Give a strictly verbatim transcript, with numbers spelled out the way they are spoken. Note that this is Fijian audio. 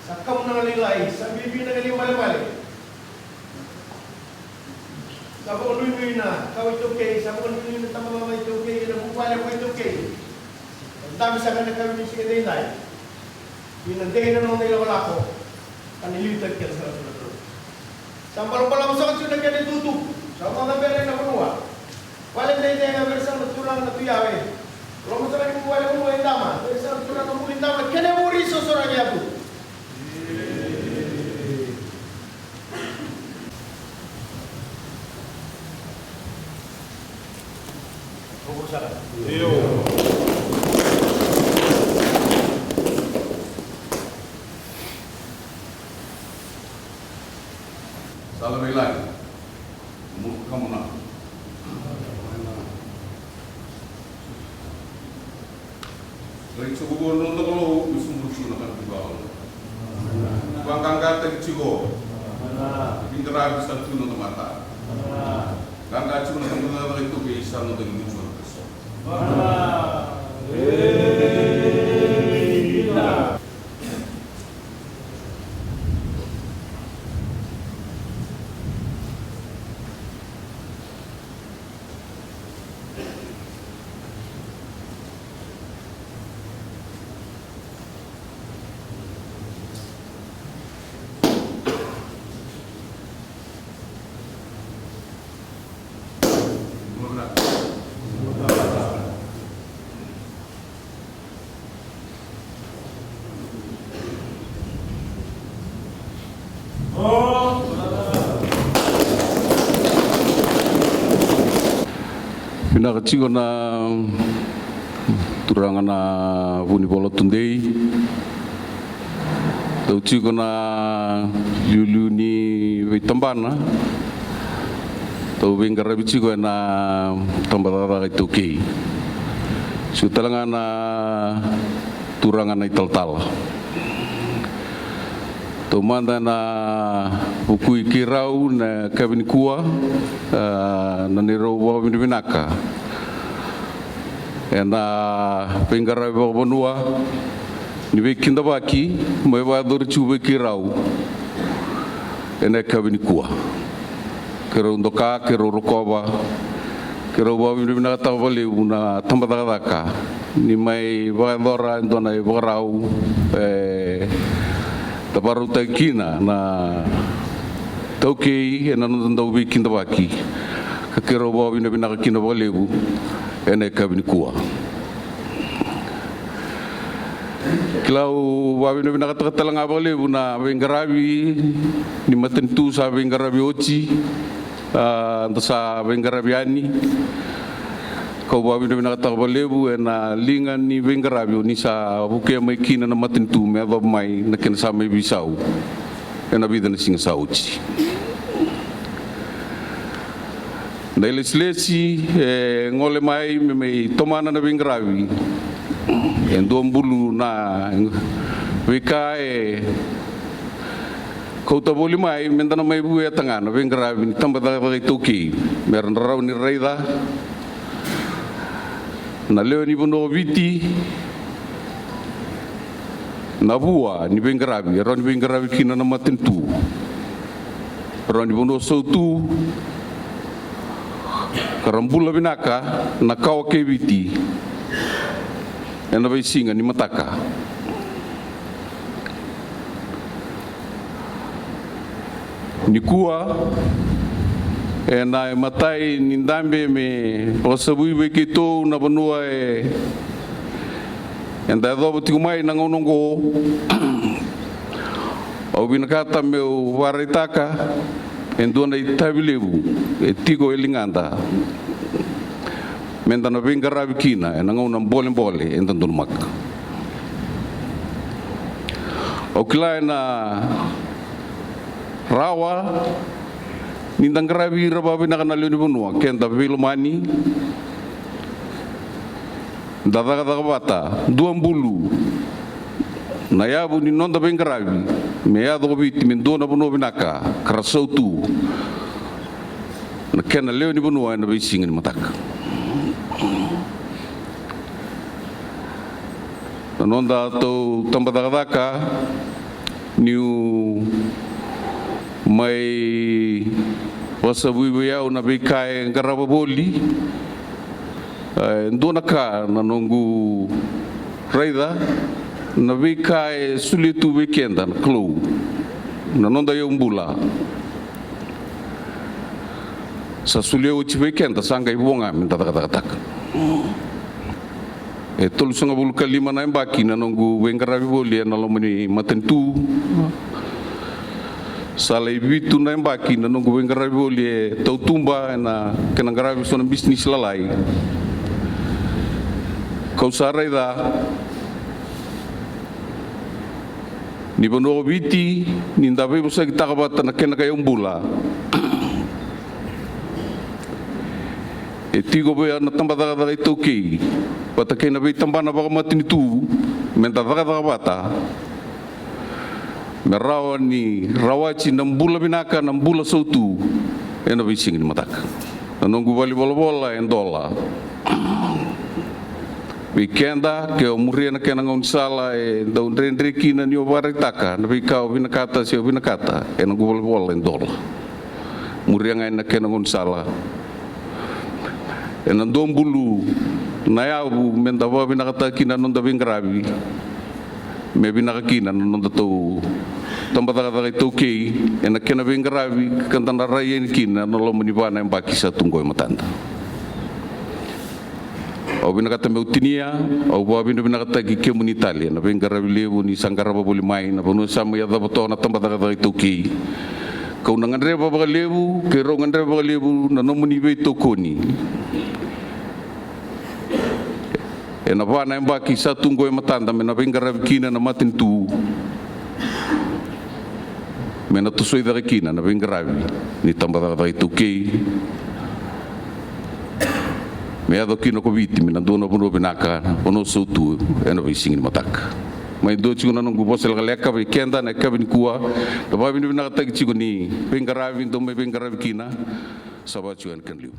Sa kamunaga lailai, sa bibi na kena ibalebale. Sa vakanuinui na kawa iTaukei, sa vakanuinui na tabacakacaka iTaukei, ena vuvale vakaiTaukei. Dabe saka ena yakavi ni siga edaidai. Ni na dei na noda ilakolako, ka na liutaki keda sara tu na Kalou. Sa balabalaka saka tiko na kena itukutuku, sa vakacabera ena vanua. Vale daidai ga vei ira saka na turaga na Tui Yawe. Loma saka ni vuvale vanua e Dama, vei ira saka na turaga na Buli Dama, kena muri sosoraki yatu. Sala vei Lagi. Muka kamu na. Lai tiko vua na noda Kalou, me sobu tiko na kana tiko. Vaqaqataki tiko. Veiqaravi sa tu na noda mata. Qaqa tiko na kana cakacaka iTaukei sa noda Kalou. Vinaka tiko na turaga na Vunivola Tudei. Tau tiko na liuliu ni veitabana. Tau veiqaravi tiko ena tabacakacaka iTaukei. Tiko tale ga na turaga na italatala. Taumada na vukui keirau na yakavi nikua, a, na neirau vakavinavinaka ena veiqaravi vakavanua ni veikidavaki mai vakayacori tiko vei keirau ena yakavi nikua. Keirau doka, keirau rokova, keirau vakavinavinakataka vakalevu na tabacakacaka ni mai vakayacora e dua na ivakarau, e, da vakarautaki kina na iTaukei ena noda dau veikidavaki. Ka keirau vakavinavinaka kina vakalevu ena yakavi nikua. Kila au vakavinavinakataka tale ga vakalevu na veiqaravi ni matanitu sa veiqaravi oti, a, da sa veiqaravi yani. Kau vakavinavinakataka vakalevu ena liga ni veiqaravi o ni sa vukea mai kina na matanitu me yacova mai na kena sa mai veisau ena vica na siga sa oti. Na ilesilesi e gole mai me mai tomana na veiqaravi. E dua bulu na veika e kauta voli mai me da na mai vueta ga na veiqaravi ni tabacakacaka iTaukei me ra na rawa ni raica na lewe ni vanua o Viti na vua ni veiqaravi e rawa ni veiqaravi kina na matanitu. Rawa ni vanua sautu ka ra bula vinaka na kawa kei Viti ena veisiga ni mataka. Nikua ena imatai ni dabe me vakasavui vei keitou na vanua e eda yacova tiko mai na gauna oqo. Au vinakata meu vakaraitaka e dua na itavi levu e tiko e ligada me da na veiqaravi kina ena gauna bolebole eda donumaka. Au kila ena rawa ni da qaravi ira vakavinaka na lewe ni vanua, keda veilomani, da cakacaka vata, dua bulu na yavu ni noda veiqaravi me yaco ko Viti me dua na vanua vinaka ka ra sautu na kena lewe ni vanua ena veisiga ni mataka. Na noda tou tabacakacaka Niu mai vakasavui vei au na veika e qarava voli, e dua na ka na noqu raica, na veika e solia tu vei keda na Kalou, na noda iyaubula. Sa solia oti vei keda, sa qai vo ga me da cakacakataka. E tolusagavulu ka lima na yabaki na noqu veiqaravi voli ena loma ni matanitu. Sa lai vitu na yabaki na noqu veiqaravi voli e tautuba ena kena qaravi so na bisinisi lalai. Kau sa raica ni vanua o Viti, ni da veivosakitaka vata na kena ka iyaubula, e tiko vei na tabacakacaka iTaukei vata kei na veitabana vakamatanitu me da cakacaka vata, me rawa ni rawati na bula vinaka, na bula sautu ena veisiga ni mataka. Na noqu valenivolavola e dola. Vei keda, ke o muria na kena gaunisala, e dau dredre kina ni o vakaraitaka na veika o vinakata se o vinakata, e noqu valenivolavola e dola. Muria ga ena kena gaunisala. Ena dua bulu na yavu me da vakavinakataka kina na noda veiqaravi, me vinaka kina na noda tou tabacakacaka iTaukei ena kena veiqaravi ka da na rai yani kina na loma ni va na yabaki sa tu qo e matada. Au vinakata meu tinia, au vakavinavinakataki kemuni tale na veiqaravi levu ni sa qarava voli mai na vanua sa mai yacova toka na tabacakacaka iTaukei. Kau na gadreva vakalevu, keirau gadreva vakalevu na nomuni veitokoni ena va na yabaki sa tu qo e matada me na veiqaravi kina na matanitu, me na tosoi cake kina na veiqaravi ni tabacakacaka iTaukei, me yaco kina ko Viti me na dua na vanua vinaka, vanua sautu ena veisiga ni mataka. Mai dua tiko na noqu vosa lekaleka vei keda na yakavi nikua, na vakavinavinakataki tiko ni veiqaravi dou mai veiqaravi kina. Sa va tiko ena kena liu.